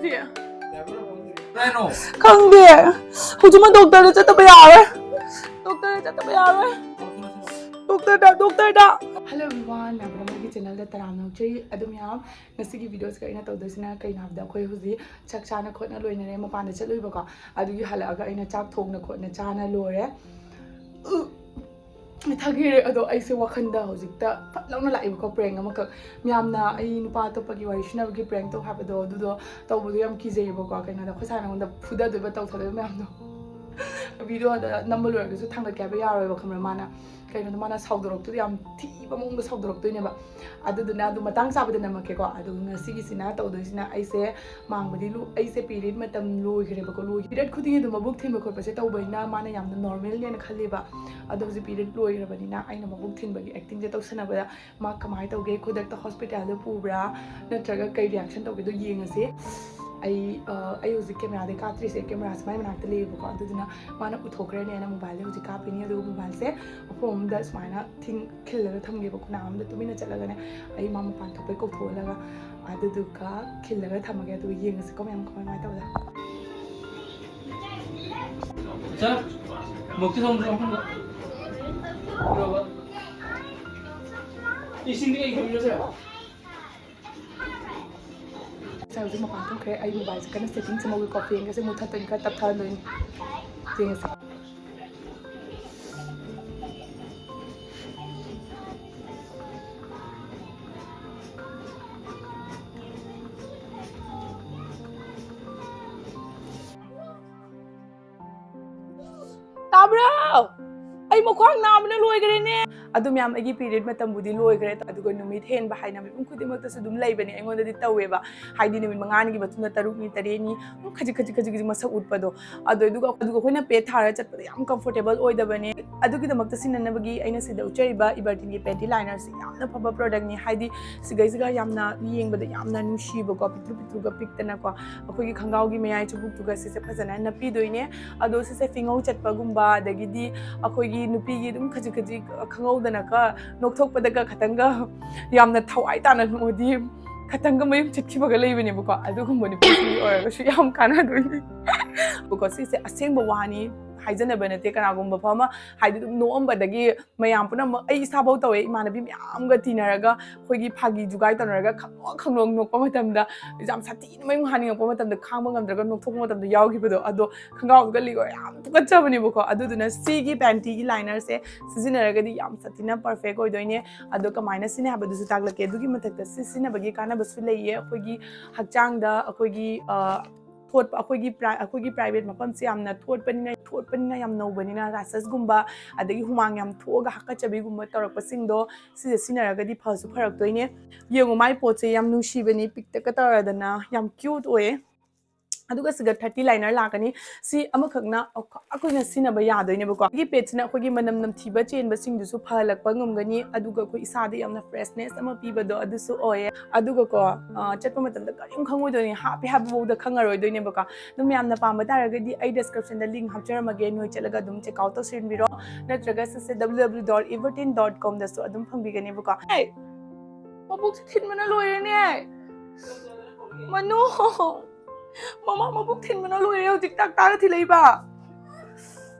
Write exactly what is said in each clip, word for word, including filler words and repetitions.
ꯀꯩꯅꯣ? ꯈꯪꯗꯦ꯫ ꯍꯧꯖꯤꯛꯃꯛ ꯗꯣꯛꯇꯔꯗ ꯆꯠꯇꯕ ꯌꯥꯔꯣꯏ꯫ ꯗꯣꯛꯇꯔꯗ ꯆꯠꯇꯕ ꯌꯥꯔꯣꯏ꯫ ꯗꯣꯛꯇꯔꯗ, ꯗꯣꯛꯇꯔꯗ꯫ Hello everyone, ꯃꯌꯥꯝ ꯑꯃꯒꯤ ꯆꯦꯅꯦꯜꯗ ꯇꯔꯥꯝꯅ ꯑꯣꯛꯆꯔꯤ꯫ ꯑꯗꯨ ꯃꯌꯥꯝ, ꯉꯁꯤꯒꯤ ꯚꯤꯗꯤꯑꯣꯁꯤꯒ ꯑꯩꯅ ꯇꯧꯗꯣꯏꯁꯤꯅ ꯀꯩꯅꯣ ꯍꯥꯏꯕꯗ, ꯑꯩꯈꯣꯏ ꯍꯧꯖꯤꯛ ꯆꯥꯛ ꯆꯥꯅ ꯈꯣꯠꯅ ꯂꯣꯏꯅꯔꯦ, ꯃꯄꯥꯟꯗ ꯆꯠꯂꯨꯏꯕꯀꯣ꯫ ꯑꯗꯨꯒꯤ ꯍꯜꯂꯛꯑꯒ ꯑꯩꯅ ꯆꯥꯛ ꯊꯣꯡꯅ ꯈꯣꯠꯅ ꯆꯥꯅ ꯂꯣꯏꯔꯦ꯫ ꯎ, ꯊꯥꯒꯤꯔꯦ꯫ ꯑꯗꯣ ꯑꯩꯁꯦ ꯋꯥꯈꯟꯗ ꯍꯧꯖꯤꯛꯇ ꯐꯠ ꯂꯥꯎꯅ ꯂꯥꯛꯏꯕꯀꯣ, ꯄ꯭ꯔꯦꯡ ꯑꯃꯈꯛ꯫ ꯃꯌꯥꯝꯅ ꯑꯩ ꯅꯨꯄꯥ ꯑꯇꯣꯞꯄꯒꯤ ꯋꯥꯔꯤ ꯁꯤꯟꯅꯕꯒꯤ ꯄ꯭ꯔꯦꯡ ꯇꯧ ꯍꯥꯏꯕꯗꯣ, ꯑꯗꯨꯗꯣ ꯇꯧꯕꯗꯣ ꯌꯥꯝ ꯀꯤꯖꯩꯌꯦꯕꯀꯣ꯫ ꯀꯩꯅꯣꯗ ꯑꯩꯈꯣꯏ ꯁꯥꯏꯅ ꯑꯩꯉꯣꯟꯗ ꯐꯨꯗꯗꯣꯏꯕ, ꯇꯧꯊꯗꯣꯏꯕ ꯃꯌꯥꯝꯗꯣ꯫ ꯚꯤꯗꯤꯑꯣꯗ ꯅꯝꯕ ꯂꯣꯏꯔꯒꯁꯨ ꯊꯥꯡꯒꯠꯀꯦ ꯍꯥꯏꯕ ꯌꯥꯔꯣꯏꯕ, ꯈꯪꯕ꯭ꯔꯥ? ꯃꯥꯅ ꯀꯩꯅꯣꯗ, ꯃꯥꯅ ꯁꯥꯎꯗꯣꯔꯛꯇꯣꯏꯗꯣ, ꯌꯥꯝ ꯊꯤꯕ ꯃꯑꯣꯡꯗ ꯁꯥꯎꯗꯣꯔꯛꯇꯣꯏꯅꯦꯕ꯫ ꯑꯗꯨꯗꯨꯅ ꯑꯗꯨ ꯃꯇꯥꯡ ꯆꯥꯕꯗ ꯅꯝꯃꯛꯀꯦꯀꯣ꯫ ꯑꯗꯨꯒ ꯉꯁꯤꯒꯤꯁꯤꯅ ꯇꯧꯗꯣꯏꯁꯤꯅ, ꯑꯩꯁꯦ ꯃꯥꯡꯕꯗꯤ ꯂꯨ-, ꯑꯩꯁꯦ ꯄꯤꯔꯤꯌꯗ ꯃꯇꯝ ꯂꯣꯏꯈ꯭ꯔꯦꯕꯀꯣ꯫ ꯂꯣꯏ-, ꯄꯤꯔꯤꯌꯗ ꯈꯨꯗꯤꯡꯒꯤ ꯑꯗꯨꯝ ꯃꯕꯨꯛ ꯊꯤꯟꯕ ꯈꯣꯠꯄꯁꯦ ꯇꯧꯕꯅꯤꯅ ꯃꯥꯅ ꯌꯥꯝꯅ ꯅꯣꯔꯃꯦꯜꯅꯦꯅ ꯈꯜꯂꯦꯕ꯫ ꯑꯗꯣ ꯍꯧꯖꯤꯛ ꯄꯤꯔꯤꯌꯗ ꯂꯣꯏꯈ꯭ꯔꯕꯅꯤꯅ ꯑꯩꯅ ꯃꯕꯨꯛ ꯊꯤꯟꯕꯒꯤ ꯑꯦꯛꯇꯤꯡꯁꯦ ꯇꯧꯁꯟꯅꯕꯗ ꯃꯥ ꯀꯃꯥꯏꯅ ꯇꯧꯒꯦ, ꯈꯨꯗꯛꯇ ꯍꯣꯁꯄꯤꯇꯥꯜꯗ ꯄꯨꯕ꯭ꯔꯥ ꯅꯠꯇ꯭ꯔꯒ ꯀꯩ ꯔꯤꯌꯦꯛꯁꯟ ꯇꯧꯒꯦꯗꯣ ꯌꯦꯡꯉꯁꯦ꯫ ꯑꯩ, ꯑ, ꯑꯩ ꯍꯧꯖꯤꯛ ꯀꯦꯃꯦꯔꯥꯗꯩ ꯀꯥꯞꯇ꯭ꯔꯤꯁꯦ, ꯀꯦꯃꯦꯔꯥꯁꯦ ꯃꯥꯏ ꯃꯅꯥꯛꯇ ꯂꯩꯌꯦꯕꯀꯣ꯫ ꯑꯗꯨꯗꯨꯅ ꯃꯥꯅ ꯎꯊꯣꯛꯈ꯭ꯔꯅꯦꯅ ꯃꯣꯕꯥꯏꯜꯁꯦ ꯍꯧꯖꯤꯛ ꯀꯥꯞꯄꯤꯅꯤ꯫ ꯑꯗꯨꯒ ꯃꯣꯕꯥꯏꯜꯁꯦ ꯃꯐꯝ ꯑꯃꯗ ꯁꯨꯃꯥꯏꯅ ꯊꯤꯡ-, ꯈꯤꯜꯂꯒ ꯊꯝꯒꯦꯕ, ꯈꯨꯅꯥ ꯑꯃꯗ ꯇꯨꯃꯤꯟꯅ ꯆꯠꯂꯒꯅꯦ, ꯑꯩ ꯃꯥ ꯃꯄꯥꯟ ꯊꯣꯛꯄꯩ ꯀꯧꯊꯣꯛꯍꯜꯂꯒ, ꯑꯗꯨꯗꯨꯒ ꯈꯤꯜꯂꯒ ꯊꯝꯃꯒꯦ꯫ ꯑꯗꯨꯒ ꯌꯦꯡꯉꯁꯤꯀꯣ ꯃꯌꯥꯝ ꯀꯃꯥꯏ ꯀꯃꯥꯏꯅ ꯇꯧꯕꯗ꯫ ꯆꯥ, ꯃꯣꯛꯇꯤ ꯊꯣꯡꯗ꯭ꯔꯣ ꯃꯐꯝꯗ? ꯀꯩꯗꯧꯕ? ꯏꯁꯤꯡꯗꯤ ꯀꯩ ꯊꯝꯃꯤꯅꯣ ꯁꯦ? ꯉꯁꯥꯏ ꯍꯧꯖꯤꯛ ꯃꯄꯥꯟ ꯊꯣꯛꯈ꯭ꯔꯦ꯫ ꯑꯩ ꯃꯣꯕꯥꯏꯜꯁꯦ ꯀꯟꯅ ꯁꯦꯠꯇꯤꯡ ꯁꯦꯝꯍꯧꯒꯦꯀꯣ꯫ ꯐꯦꯟꯒꯁꯦ ꯃꯨꯠꯊꯠꯇꯣꯏꯅꯤ, ꯈꯔ ꯇꯞꯊꯍꯟꯗꯣꯏꯅꯤ꯫ ꯌꯦꯡꯉꯁꯤ꯫ ꯇꯥꯕ꯭ꯔꯣ? ꯑꯩ ꯃꯈ꯭ꯋꯥꯡ ꯅꯥꯕꯅ ꯂꯣꯏꯈ꯭ꯔꯦꯅꯦ꯫ ꯑꯗꯨ ꯃꯌꯥꯝ, ꯑꯩꯒꯤ ꯄꯤꯔꯤꯌꯗ ꯃꯇꯝꯕꯨꯗꯤ ꯂꯣꯏꯈ꯭ꯔꯦ꯫ ꯑꯗꯨꯒ ꯅꯨꯃꯤꯠ ꯍꯦꯟꯕ ꯍꯥꯏꯅ ꯃꯤꯄꯨꯝ ꯈꯨꯗꯤꯡꯃꯛꯇꯁꯨ ꯑꯗꯨꯝ ꯂꯩꯕꯅꯦ꯫ ꯑꯩꯉꯣꯟꯗꯗꯤ ꯇꯧꯋꯦꯕ꯫ ꯍꯥꯏꯗꯤ ꯅꯨꯃꯤꯠ ꯃꯉꯥꯅꯤꯒꯤ ꯃꯇꯨꯡꯗ ꯇꯔꯨꯛꯅꯤ, ꯇꯔꯦꯠꯅꯤ, ꯑꯗꯨꯝ ꯈꯖꯤꯛ ꯈꯖꯤꯛ ꯈꯖꯤꯛ ꯈꯖꯤꯛ ꯃꯁꯛ ꯎꯠꯄꯗꯣ꯫ ꯑꯗꯣ ꯑꯗꯨꯒ, ꯑꯗꯨꯒ ꯑꯩꯈꯣꯏꯅ ꯄꯦꯠ ꯊꯥꯔ ꯆꯠꯄꯗ ꯌꯥꯝ ꯀꯝꯐꯣꯔꯇꯦꯕꯜ ꯑꯣꯏꯗꯕꯅꯦ꯫ ꯑꯗꯨꯒꯤꯗꯃꯛꯇ ꯁꯤꯖꯤꯟꯅꯅꯕꯒꯤ ꯑꯩꯅ ꯁꯤꯗ ꯎꯠꯆꯔꯤꯕ ꯏꯕꯔꯇꯤꯟꯒꯤ ꯄꯦꯟꯇꯤ ꯂꯥꯏꯅꯔꯁꯤ ꯌꯥꯝꯅ ꯐꯕ ꯄ꯭ꯔꯣꯗꯛꯅꯤ꯫ ꯍꯥꯏꯗꯤ ꯁꯤꯒꯩꯁꯤꯒ ꯌꯥꯝꯅ ꯌꯦꯡꯕꯗ ꯌꯥꯝꯅ ꯅꯨꯡꯁꯤꯕꯀꯣ, ꯄꯤꯛꯇ꯭ꯔꯨ ꯄꯤꯛꯇ꯭ꯔꯨꯒ ꯄꯤꯛꯇꯅꯀꯣ꯫ ꯑꯩꯈꯣꯏꯒꯤ ꯈꯣꯡꯒ꯭ꯔꯥꯎꯒꯤ ꯃꯌꯥꯏ ꯆꯨꯕꯨꯛꯇꯨꯒ ꯁꯤꯁꯦ ꯐꯖꯅ ꯅꯞꯄꯤꯗꯣꯏꯅꯦ꯫ ꯑꯗꯣ ꯁꯤꯁꯦ ꯐꯤꯉꯧ ꯆꯠꯄꯒꯨꯝꯕ, ꯑꯗꯒꯤꯗꯤ ꯑꯩꯈꯣꯏꯒꯤ ꯅꯨꯄꯤꯒꯤ ꯑꯗꯨꯝ ꯈꯖꯤꯛ ꯈꯖꯤꯛ ꯈꯪꯍꯧꯗꯅꯒ ꯅꯣꯛꯊꯣꯛꯄꯗꯒ ꯈꯇꯪꯒ ꯌꯥꯝꯅ ꯊꯋꯥꯏ ꯇꯥꯅ ꯅꯣꯛꯑꯗꯤ ꯈꯇꯪꯒ ꯃꯌꯨꯝ ꯆꯠꯈꯤꯕꯒ ꯂꯩꯕꯅꯦꯕꯀꯣ꯫ ꯑꯗꯨꯒꯨꯝꯕ ꯅꯨꯄꯤꯁꯤꯡꯒꯤ ꯑꯣꯏꯔꯒꯁꯨ ꯌꯥꯝ ꯀꯥꯟꯅꯗꯣꯏꯅꯦ꯫ ꯀꯣ, ꯁꯤꯁꯦ ꯑꯁꯦꯡꯕ ꯋꯥꯅꯤ, ꯍꯥꯏꯖꯅꯕ ꯅꯠꯇꯦ꯫ ꯀꯅꯥꯒꯨꯝꯕ ꯐꯥꯎ ꯑꯃ, ꯍꯥꯏꯗꯤ, ꯑꯗꯨꯝ ꯅꯣꯛꯑꯝꯕꯗꯒꯤ ꯃꯌꯥꯝ ꯄꯨꯝꯅꯃꯛ, ꯑꯩ ꯏꯁꯥꯐꯥꯎ ꯇꯧꯋꯦ, ꯏꯃꯥꯟꯅꯕꯤ ꯃꯌꯥꯝꯒ ꯇꯤꯟꯅꯔꯒ ꯑꯩꯈꯣꯏꯒꯤ ꯐꯥꯒꯤ ꯖꯨꯒꯥꯏ ꯇꯧꯅꯔꯒ ꯈꯪꯅꯣꯛ ꯈꯪꯅꯣꯛ ꯅꯣꯛꯄ ꯃꯇꯝꯗ, ꯌꯥꯝ ꯁꯥꯊꯤꯅ ꯃꯌꯨꯡ ꯍꯥꯟꯅꯤꯡꯉꯛꯄ ꯃꯇꯝꯗ, ꯈꯥꯡꯕ ꯉꯝꯗ꯭ꯔꯒ ꯅꯣꯛꯊꯣꯛꯄ ꯃꯇꯝꯗ ꯌꯥꯎꯈꯤꯕꯗꯣ, ꯑꯗꯣ ꯈꯣꯡꯒ꯭ꯔꯥꯎꯗꯨꯒ ꯂꯤꯒꯣ ꯌꯥꯝ ꯊꯨꯀꯠꯆꯕꯅꯦꯕꯀꯣ꯫ ꯑꯗꯨꯗꯨꯅ ꯁꯤꯒꯤ ꯄꯦꯟꯇꯤꯒꯤ ꯂꯥꯏꯅꯔꯁꯦ ꯁꯤꯖꯤꯟꯅꯔꯒꯗꯤ ꯌꯥꯝ ꯁꯥꯊꯤꯅ ꯄꯔꯐꯦꯛ ꯑꯣꯏꯗꯣꯏꯅꯦ꯫ ꯑꯗꯣ ꯀꯃꯥꯏꯅ ꯁꯤꯖꯤꯟꯅꯩ ꯍꯥꯏꯕꯗꯨꯁꯨ ꯇꯥꯛꯂꯛꯀꯦ꯫ ꯑꯗꯨꯒꯤ ꯃꯊꯛꯇ ꯁꯤ ꯁꯤꯖꯤꯟꯅꯕꯒꯤ ꯀꯥꯟꯅꯕꯁꯨ ꯂꯩꯌꯦ꯫ ꯑꯩꯈꯣꯏꯒꯤ ꯍꯛꯆꯥꯡꯗ ꯑꯩꯈꯣꯏꯒꯤ, ꯑ, ꯊꯣꯠꯄ, ꯑꯩꯈꯣꯏꯒꯤ ꯄ꯭ꯔꯥꯏ-, ꯑꯩꯈꯣꯏꯒꯤ ꯄ꯭ꯔꯥꯏꯚꯦꯠ ꯃꯐꯝꯁꯦ ꯌꯥꯝꯅ ꯊꯣꯠꯄꯅꯤꯅ, ꯊꯣꯠꯄꯅꯤꯅ ꯌꯥꯝ ꯅꯧꯕꯅꯤꯅ, ꯔꯦꯁꯦꯁꯀꯨꯝꯕ ꯑꯗꯒꯤ ꯍꯨꯃꯥꯡ ꯌꯥꯝ ꯊꯣꯛꯑꯒ ꯍꯥꯀꯠꯆꯕꯤꯒꯨꯝꯕ ꯇꯧꯔꯛꯄꯁꯤꯡꯗꯣ ꯁꯤꯁꯦ ꯁꯤꯖꯤꯟꯅꯔꯒꯗꯤ ꯐꯁꯨ ꯐꯔꯛꯇꯣꯏꯅꯦ꯫ ꯌꯦꯡꯉꯣ, ꯃꯥꯏ ꯄꯣꯠꯁꯦ ꯌꯥꯝ ꯅꯨꯡꯁꯤꯕꯅꯤ, ꯄꯤꯛꯇꯛꯀ ꯇꯧꯔꯗꯅ ꯌꯥꯝ ꯀ꯭ꯌꯨꯠ ꯑꯣꯏꯌꯦ꯫ ꯑꯗꯨꯒ ꯁꯤꯒ ꯊꯥꯔꯇꯤ ꯂꯥꯏꯅꯔ ꯂꯥꯛꯀꯅꯤ꯫ ꯁꯤ ꯑꯃꯈꯛꯅ ꯑꯩꯈꯣꯏꯅ ꯁꯤꯖꯤꯟꯅꯕ ꯌꯥꯗꯣꯏꯅꯦꯕꯀꯣ꯫ ꯁꯤꯒꯤ ꯄꯦꯠꯁꯤꯅ ꯑꯩꯈꯣꯏꯒꯤ ꯃꯅꯝ ꯅꯝꯊꯤꯕ ꯆꯦꯟꯕꯁꯤꯡꯗꯨꯁꯨ ꯐꯍꯜꯂꯛꯄ ꯉꯝꯒꯅꯤ, ꯑꯗꯨꯒ ꯑꯩꯈꯣꯏ ꯏꯁꯥꯗ ꯌꯥꯝꯅ ꯐ꯭ꯔꯦꯁꯅꯦꯁ ꯑꯃ ꯄꯤꯕꯗꯣ ꯑꯗꯨꯁꯨ ꯑꯣꯏꯌꯦ꯫ ꯑꯗꯨꯒꯀꯣ, ꯑ, ꯆꯠꯄ ꯃꯇꯝꯗ ꯀꯔꯤꯝ ꯈꯪꯉꯣꯏꯗꯣꯏꯅꯤ, ꯍꯥꯞꯄꯦ ꯍꯥꯏꯕꯐꯥꯎꯗ ꯈꯪꯉꯔꯣꯏꯗꯣꯏꯅꯦꯕꯀꯣ꯫ ꯑꯗꯨꯝ ꯌꯥꯝꯅ ꯄꯥꯝꯕ ꯇꯥꯔꯒꯗꯤ ꯑꯩ ꯗꯤꯁꯀ꯭ꯔꯤꯞꯁꯟꯗ ꯂꯤꯡ ꯍꯥꯞꯆꯔꯝꯃꯒꯦ, ꯅꯣꯏ ꯆꯠꯂꯒ ꯑꯗꯨꯝ ꯆꯦꯛ ꯑꯥꯎꯠ ꯇꯧꯁꯤꯟꯕꯤꯔꯣ, ꯅꯠꯇ꯭ꯔꯒ ꯁꯤꯁꯦ W W W dot evertin dot com ꯗꯁꯨ ꯑꯗꯨꯝ ꯐꯪꯕꯤꯒꯅꯦꯕꯀꯣ꯫ ꯍꯦ! ꯃꯕꯨꯛꯁꯦ ꯊꯤꯟꯕꯅ ꯂꯣꯏꯔꯦꯅꯦ꯫ ꯃꯅꯨ! ꯃꯃꯥ ꯃꯕꯨꯛ ꯊꯤꯟꯕꯅ ꯂꯣꯏꯔꯦ, ꯍꯧꯖꯤꯛ ꯇꯥꯛ ꯇꯥꯛꯑꯒ ꯊꯤꯜꯂꯛꯏꯕ꯫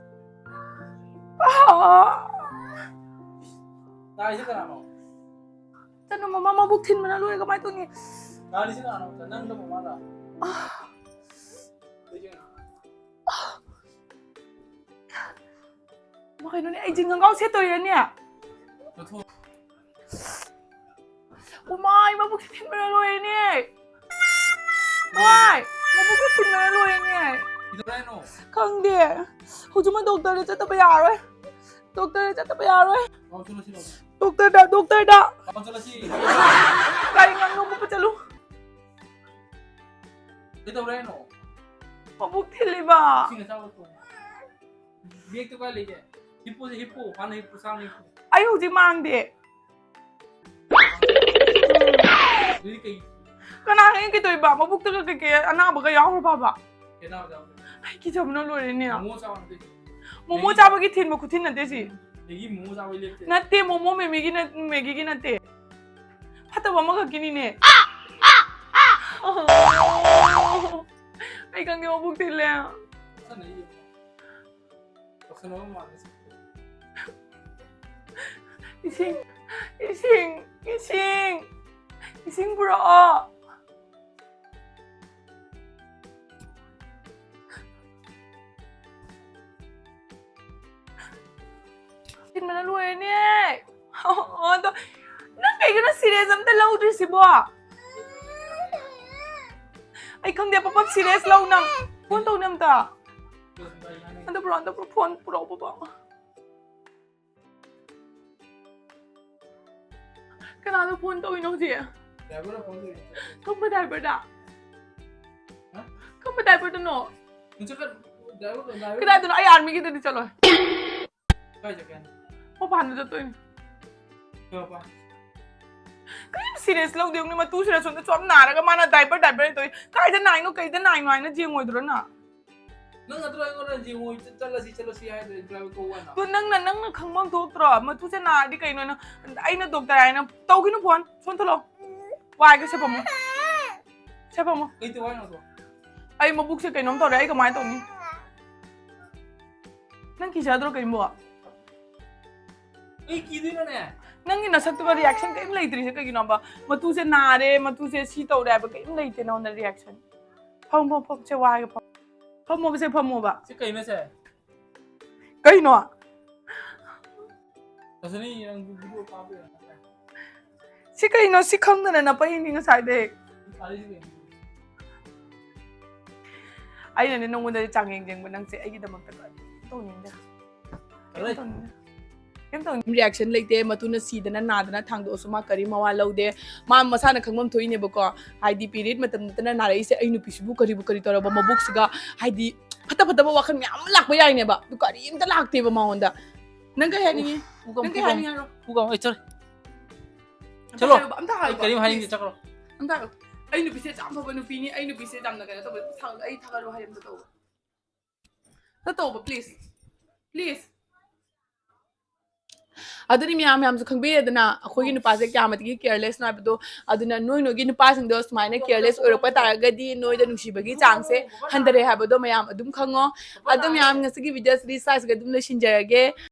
ꯑꯥ! ꯅꯥꯔꯤꯁꯦ ꯀꯅꯥꯅꯣ? ꯆꯠꯅꯨ, ꯃꯃꯥ ꯃꯕꯨꯛ ꯊꯤꯟꯕꯅ ꯂꯣꯏꯔꯦ, ꯀꯃꯥꯏꯅ ꯇꯧꯅꯤ? ꯅꯥꯔꯤꯁꯦ ꯀꯅꯥꯅꯣ? ꯅꯪꯂ ꯃꯃꯥꯔ? ꯑꯥ! ꯀꯩꯒꯤꯅꯣ? ꯃꯥ, ꯀꯩꯅꯣꯅꯦ, ꯑꯩ ꯖꯤꯟ ꯈꯣꯡꯒ꯭ꯔꯥꯎ ꯁꯦꯠꯇꯣꯏꯔꯅꯦ? ꯆꯠꯊꯣꯛ꯫ ꯎꯃꯥꯏ, ꯃꯕꯨꯛꯁꯦ ꯊꯤꯟꯕꯅ ꯂꯣꯏꯔꯦꯅꯦ꯫ ꯋꯥꯏ, ꯃꯕꯨꯛꯁꯦ ꯊꯤꯟꯕꯅ ꯂꯣꯏꯔꯦꯅꯦ꯫ ꯀꯩꯗꯧꯔꯦ ꯍꯥꯏꯅꯣ? ꯈꯪꯗꯦ꯫ ꯍꯧꯖꯤꯛꯃꯛ ꯗꯣꯛꯇꯔꯗ ꯆꯠꯇꯕ ꯌꯥꯔꯣꯏ꯫ ꯗꯣꯛꯇꯔꯗ ꯆꯠꯇꯕ ꯌꯥꯔꯣꯏ꯫ ꯂꯥꯛꯑꯣ ꯆꯠꯂꯁꯤ, ꯂꯥꯛꯑꯣ꯫ ꯗꯣꯛꯇꯔꯗ, ꯗꯣꯛꯇꯔꯗ꯫ ꯂꯥꯛꯑꯣ ꯆꯠꯂꯁꯤ꯫ ꯒꯥꯔꯤ ꯉꯥꯡꯅꯧ ꯈꯣꯠꯄ ꯆꯠꯂꯨ꯫ ꯀꯩꯗꯧꯔꯦ ꯍꯥꯏꯅꯣ? ꯃꯕꯨꯛ ꯊꯤꯜꯂꯤꯕ꯫ ꯏꯁꯤꯡ ꯑꯁꯥꯕ ꯊꯣꯡꯉꯣ꯫ ꯕꯦꯒꯇꯣ ꯀꯥꯏ ꯂꯩꯒꯦ? ꯍꯤꯞꯄꯣꯁꯦ, ꯍꯤꯞꯄꯣ꯫ ꯍꯥꯟꯅ ꯍꯤꯞꯄꯣ, ꯁꯥꯡꯅ ꯍꯤꯞꯄꯣ꯫ ꯑꯩ ꯍꯧꯖꯤꯛ ꯃꯥꯡꯗꯦ꯫ ꯑꯗꯨꯗꯤ ꯀꯩ? ꯀꯅꯥ ꯈꯪꯉꯤ ꯀꯩꯗꯧꯔꯤꯕ? ꯃꯕꯨꯛꯇꯒ ꯀꯩꯀꯩ ꯑꯅꯥꯕꯒ ꯌꯥꯎꯔꯕꯕ? ꯀꯩ ꯑꯅꯥꯕ ꯌꯥꯎꯔꯒꯦ? ꯑꯩ ꯀꯤꯖꯕꯅ ꯂꯣꯏꯔꯦꯅꯦ꯫ ꯃꯣꯃꯣ ꯆꯥꯕ ꯅꯠꯇꯦ꯫ ꯃꯣꯃꯣ ꯃꯦꯒꯤ ꯆꯥꯕꯒꯤ ꯊꯤꯟꯕ ꯈꯨꯊꯤꯟ ꯅꯠꯇꯦ ꯁꯤ꯫ ꯃꯦꯒꯤ ꯃꯣꯃꯣ ꯆꯥꯕꯒꯤ ꯂꯦꯞꯇꯦ꯫ ꯅꯠꯇꯦ, ꯃꯣꯃꯣ ꯃꯦꯃꯤꯒꯤ ꯅꯠ-, ꯃꯦꯒꯤꯒꯤ ꯅꯠꯇꯦ꯫ ꯐꯠꯇꯕ ꯑꯃꯈꯛꯀꯤꯅꯤꯅꯦ꯫ ꯑꯩ ꯈꯪꯗꯦ, ꯃꯕꯨꯛ ꯊꯤꯜꯂꯦ꯫ ꯀꯅꯥꯅꯣ ꯃꯥꯅ? ꯏꯁꯤꯡ, ꯏꯁꯤꯡ, ꯏꯁꯤꯡ, ꯏꯁꯤꯡ ꯄꯨꯔꯛꯑꯣ꯫ ꯊꯤꯟꯕꯅ ꯂꯣꯏꯔꯦꯅꯦ꯫ ꯑꯣ, ꯑꯗꯣ ꯅꯪ ꯀꯩꯒꯤꯅꯣ serious ꯑꯝꯇ ꯂꯧꯗ꯭ꯔꯤꯁꯤꯕꯣ? ꯑꯩ ꯈꯪꯗꯦ, ꯄꯞ ꯄꯞ serious ꯂꯧ ꯅꯪ꯫ Phone ꯇꯧꯅꯦ ꯑꯝꯇ꯫ ꯑꯝꯇ ꯄꯨꯔꯛꯑꯣ, ꯑꯝꯇ ꯄꯨꯔꯛꯑꯣ, phone ꯄꯨꯔꯛꯑꯣ, ꯄꯞ ꯄꯞ꯫ ꯀꯅꯥꯗ phone ꯇꯧꯔꯤꯅꯣ ꯍꯧꯖꯤꯛ? Driver ꯗ phone ꯇꯧꯔꯤꯅꯦ꯫ ꯀꯔꯝꯕ driver ꯗ? ꯍꯥ? ꯀꯔꯝꯕ driver ꯗꯅꯣ? ꯅꯪ ꯆꯠꯀ-, driver ꯗꯣ, driver ꯗꯣ꯫ ꯀꯗꯥꯏꯗꯅꯣ? ꯑꯩ army ꯒꯤꯗꯗꯤ ꯆꯠꯂꯣꯏ꯫ ꯀꯥꯏ ꯆꯠꯀꯦ ꯍꯥꯏꯅꯣ? ꯃꯄꯥꯟꯗ ꯆꯠꯇꯣꯏꯅꯦ꯫ ꯀꯩ ꯃꯄꯥꯟ? ꯀꯔꯤꯝ serious ꯂꯧꯗꯦ꯫ ꯌꯦꯡꯉꯨꯅꯦ, ꯃꯇꯨ ꯁꯤꯔ ꯁꯣꯝꯗ ꯁꯨꯝ ꯅꯥꯔꯒ ꯃꯥꯅ diaper, diaper ꯍꯥꯏꯅ ꯇꯧꯏ꯫ ꯀꯥꯏꯗ ꯅꯥꯏꯅꯣ, ꯀꯩꯗ ꯅꯥꯏꯅꯣ ꯍꯥꯏꯅ ꯌꯦꯡꯉꯣꯏꯗ꯭ꯔꯣ ꯅꯪ? ꯅꯪ ꯅꯠꯇ꯭ꯔꯣ ꯑꯩꯉꯣꯟꯗ ꯌꯦꯡꯉꯣꯏ, ꯆꯠ-, ꯆꯠꯂꯁꯤ, ꯆꯠꯂꯁꯤ ꯍꯥꯏꯗꯣ driver ꯀꯧ ꯍꯥꯏꯅ? ꯑꯗꯨ ꯅꯪꯅ, ꯅꯪꯅ ꯈꯪꯐꯝ ꯊꯣꯛꯇ꯭ꯔꯣ? ꯃꯇꯨꯁꯦ ꯅꯥꯔꯗꯤ ꯀꯩꯅꯣꯅ, ꯑꯩꯅ doctor ꯍꯥꯏꯅ ꯇꯧꯈꯤꯅꯨ phone꯫ ꯁꯣꯝ ꯊꯣꯛꯂꯛꯑꯣ꯫ ꯋꯥꯏꯒ ꯁꯦ ꯐꯝꯃꯣ꯫ ꯁꯦ ꯐꯝꯃꯣ꯫ ꯀꯩ ꯇꯧ ꯍꯥꯏꯅꯣ ꯑꯗꯣ? ꯑꯩ ꯃꯕꯨꯛꯁꯦ ꯀꯩꯅꯣꯝ ꯇꯧꯔꯦ꯫ ꯑꯩ ꯀꯃꯥꯏꯅ ꯇꯧꯅꯤ? ꯅꯪ ꯀꯤꯖꯗ꯭ꯔꯣ ꯀꯩꯝꯕꯣ? ꯑꯩ ꯀꯤꯗꯣꯏꯅꯣꯅꯦ? ꯅꯪꯒꯤ ꯅꯁꯛꯇꯨꯒ reaction ꯀꯩꯝ ꯂꯩꯇ꯭ꯔꯤꯁꯦ ꯀꯩꯒꯤꯅꯣꯕ? ꯃꯇꯨꯁꯦ ꯅꯥꯔꯦ, ꯃꯇꯨꯁꯦ ꯁꯤ ꯇꯧꯔꯦ ꯍꯥꯏꯕ ꯀꯩꯝ ꯂꯩꯇꯦ ꯅꯉꯣꯟꯗ reaction꯫ ꯐꯝ, ꯐꯝ, ꯐꯝ, ꯁꯦ ꯋꯥꯏꯒ ꯐꯝ꯫ ꯐꯝꯃꯣꯕ, ꯁꯦ ꯐꯝꯃꯣꯕ꯫ ꯁꯤ ꯀꯩꯅꯣ ꯁꯦ? ꯀꯩꯅꯣ? ꯑꯁꯤꯅꯤ ꯅꯪ video ꯀꯥꯞꯄ ꯌꯥꯅꯤ꯫ ꯁꯤ ꯀꯩꯅꯣ? ꯁꯤ ꯈꯪꯗꯅ ꯅꯄꯛꯏꯅꯤ ꯉꯁꯥꯏꯗꯩ꯫ ꯑꯗꯨꯗꯤ ꯀꯩꯅꯣ? ꯑꯩꯅꯅꯦ ꯅꯉꯣꯟꯗꯗꯤ ꯆꯥꯡꯌꯦꯡ ꯌꯦꯡꯕ, ꯅꯪꯁꯦ ꯑꯩꯒꯤꯗꯃꯛꯇ ꯀꯔꯤꯝ ꯇꯧꯅꯤꯡꯗꯦ꯫ ꯀꯔꯤ? ꯀꯔꯤꯝ ꯇꯧꯅꯤꯡꯗꯦ꯫ ꯀꯩꯝ ꯇꯧꯅꯤꯡꯗꯦ꯫ Reaction ꯂꯩꯇꯦ, ꯃꯇꯨꯅ ꯁꯤꯗꯅ ꯅꯥꯗꯅ ꯊꯥꯡꯗꯣꯛꯑꯁꯨ ꯃꯥ ꯀꯔꯤꯝ ꯃꯋꯥ ꯂꯧꯗꯦ꯫ ꯃꯥ ꯃꯁꯥꯅ ꯈꯪꯐꯝ ꯊꯣꯛꯏꯅꯦꯕꯀꯣ, ꯍꯥꯏꯗꯤ period ꯃꯇꯝ ꯅꯠꯇꯅ ꯅꯥꯔꯛꯏꯁꯦ꯫ ꯑꯩ ꯅꯨꯄꯤꯁꯤꯕꯨ ꯀꯔꯤꯕꯨ ꯀꯔꯤ ꯇꯧꯔꯕ ꯃꯕꯨꯛꯁꯤꯒ, ꯍꯥꯏꯗꯤ ꯐꯠꯇ ꯐꯠꯇꯕ ꯋꯥꯈꯜ ꯃꯌꯥꯝ ꯑꯃ ꯂꯥꯛꯄ ꯌꯥꯏꯅꯦꯕ, ꯑꯗꯨ ꯀꯔꯤꯝꯇ ꯂꯥꯛꯇꯦꯕ ꯃꯉꯣꯟꯗ꯫ ꯅꯪ ꯀꯩ ꯍꯥꯏꯅꯤꯡꯉꯤ? ꯎꯐ, ꯎꯐ, ꯅꯪ ꯀꯩ ꯎꯐ, ꯍꯥꯏꯅꯤꯡꯉꯤ ꯍꯥꯏꯔꯣ? ꯎꯐ, ꯑꯩ ꯆꯠꯂꯦ꯫ ꯑꯝꯇ ꯆꯠꯂꯣ꯫ ꯍꯥꯏꯔꯣꯕ, ꯑꯝꯇ ꯑꯩ ꯍꯥꯏꯔꯣꯕ, ꯀꯔꯤꯝ ꯍꯥꯏꯅꯤꯡꯗꯦ, please꯫ ꯆꯠꯈ꯭ꯔꯣ꯫ ꯑꯝꯇ ꯍꯥꯏꯔꯣ꯫ ꯑꯩ ꯅꯨꯄꯤꯁꯦ ꯌꯥꯝ ꯐꯕ ꯅꯨꯄꯤꯅꯤ, ꯑꯩ ꯅꯨꯄꯤꯁꯦ ꯌꯥꯝꯅ ꯀꯩꯅꯣ ꯇꯧꯕ, ꯊꯥꯒꯠ-, ꯑꯩ ꯊꯥꯒꯠꯂꯣ ꯍꯥꯏ ꯑꯝꯇ ꯇꯧꯕ꯫ ꯑꯝꯇ ꯇꯧꯕ, please꯫ Please꯫ ꯑꯗꯨꯅꯤ ꯃꯌꯥꯝ, ꯃꯌꯥꯝꯁꯨ ꯈꯪꯕꯤꯔꯦꯗꯅ ꯑꯩꯈꯣꯏꯒꯤ ꯅꯨꯄꯥꯁꯦ ꯀꯌꯥꯃꯇꯤꯛꯀꯤ careless ꯅꯣ ꯍꯥꯏꯕꯗꯣ꯫ ꯑꯗꯨꯅ ꯅꯣꯏ ꯅꯣꯏꯒꯤ ꯅꯨꯄꯥꯁꯤꯡꯗꯣ ꯁꯨꯃꯥꯏꯅ careless ꯑꯣꯏꯔꯛꯄ ꯇꯥꯔꯒꯗꯤ ꯅꯣꯏꯗ ꯅꯨꯡꯁꯤꯕꯒꯤ ꯆꯥꯡꯁꯦ ꯍꯟꯊꯔꯦ ꯍꯥꯏꯕꯗꯣ ꯃꯌꯥꯝ ꯑꯗꯨꯝ ꯈꯪꯉꯣ꯫ ꯑꯗꯨ ꯃꯌꯥꯝ, ꯉꯁꯤꯒꯤ video ꯁꯤꯗꯤ ꯁ꯭ꯋꯥꯏꯁꯤꯒ ꯑꯗꯨꯝ ꯂꯣꯏꯁꯤꯟꯖꯔꯒꯦ꯫